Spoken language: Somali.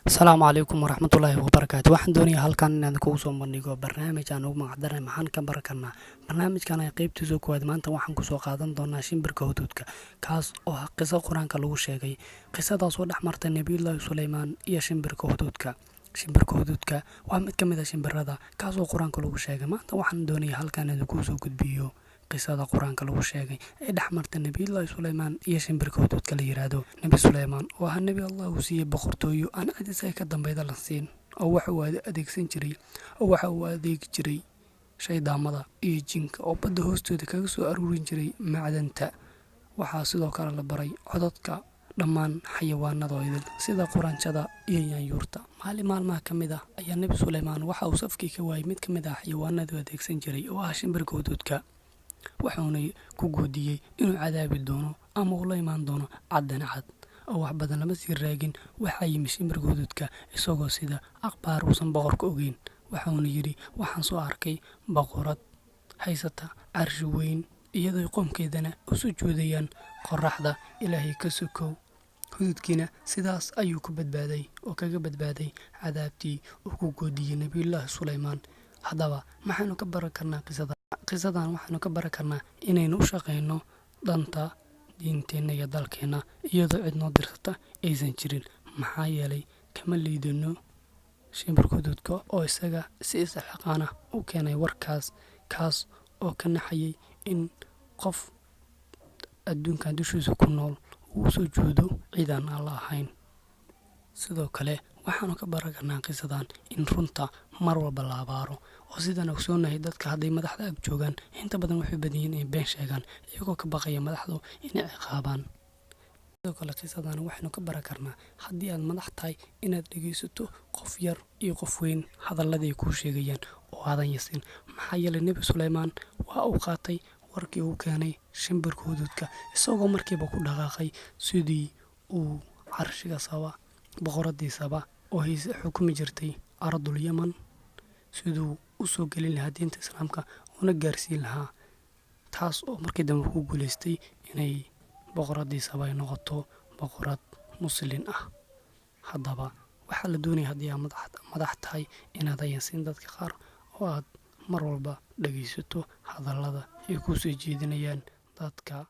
Asalaamu calaykum waraxmatullaahi wabarakaatu. Waxaan doonayaa halkan inaan kugu soo bandhigo barnaamij aan ugu magacdaray "Maxaan ka baran karnaa?" Barnaamijkan ay qeybtiisa koowaad maanta waxaan kusoo qaadan doonaa shimbirka huduudka, kaas oo ah qiso Qur-aanka lagu sheegay, qisadaas oo dhex martay Nebiyullaahi Suleymaan iyo shimbirka huduudka. Shimbirka huduudka waa mid ka mid ah shimbirada kaas oo Qur-aanka lagu sheegay. Maanta waxaan doonayaa halkan inaan kuu soo gudbiyo qisada Qur-aanka lagu sheegay ee dhex martay Nebiyullaahi Suleymaan iyo shimbirka huduudka la yiraahdo. Nebi Suleymaan oo ahaa nebi Allah uu siiyey boqortooyo aan cid isaga ka dambeyda la siin, oo waxa uu adeegsan jiray oo waxa uu adeegi jiray shaydaamada iyo jinka oo badda hoostooda kaga soo aruurin jiray macdanta. Waxaa sidoo kale la baray codadka dhammaan xayawaanada idil, sida quranjada iyo yaanyuurta. Maalin maalmaha ka mid ah ayaa Nebi Suleymaan waxa uu safkii ka waayay mid ka mid ah xayawaanadu adeegsan jiray, oo ah shimbirka huduudka, wuxuuna ku goodiyey inuu cadaabi doono ama uu la imaan doono caddan cad. Oo wax badan lama sii raagin, waxaa yimi shimbirka huduudka isagoo sida akhbaar uusan boqorka ogeyn, waxuuna yidhi: "Waxaan soo arkay boqorad haysata carshi weyn, iyadoo qoomkeedana u sujuudayaan qoraxda Ilaahay ka sokow." Hududkiina sidaas ayuu ku badbaaday oo kaga badbaaday cadaabtii uu ku goodiyey Nebiyullaahi Suleymaan. Haddaba maxaynu ka baran karnaa qisada? Qisadan waxaynu ka baran karnaa inaynu u shaqayno danta diinteenna iyo dalkeenna iyadoo cid noo dirsata aysan jirin, maxaa yeelay kama liidano shimbirka hududka oo isaga si isxilqaana u keenay warkaas, kaas oo ka naxayay in qof adduunkan dushiisa ku nool uu u sujuudo cid aan Alla ahayn. Sidoo kale waxaanu ka baran karnaa qisadan in runta mar walba la abaaro, oo sidaan ogsoonahay dadka hadday madaxda ag joogaan inta badan waxay badan yihiin inay been sheegaan, iyagoo ka baqaya madaxdu inay ciqaabaan. Sidoo kale qisadan waxaynu ka baran karnaa haddii aad madax tahay inaad dhegeysato qof yar iyo qof weyn hadaladii ay kuu sheegayaan oo aadan yasin, maxaa yeelay Nebi Suleymaan waa uu qaatay warkii uu keenay shimbirka hududka, isagoo markiiba ku dhaqaaqay sidii uu carshiga Saba, boqoradii Saba oo hayse xukumi jirtay ardul Yaman, siduu u soo gelin lahaa diinta Islaamka una gaarsiin lahaa, taas oo markii dambe ku guuleystay inay boqoradii Saba ay noqoto boqorad Muslin ah. Haddaba waxaa la doonaya haddii aad madax tahay inaad yasin dadka qaar oo aad mar walba dhegeysato hadallada ay kuu soo jeedinayaan dadka.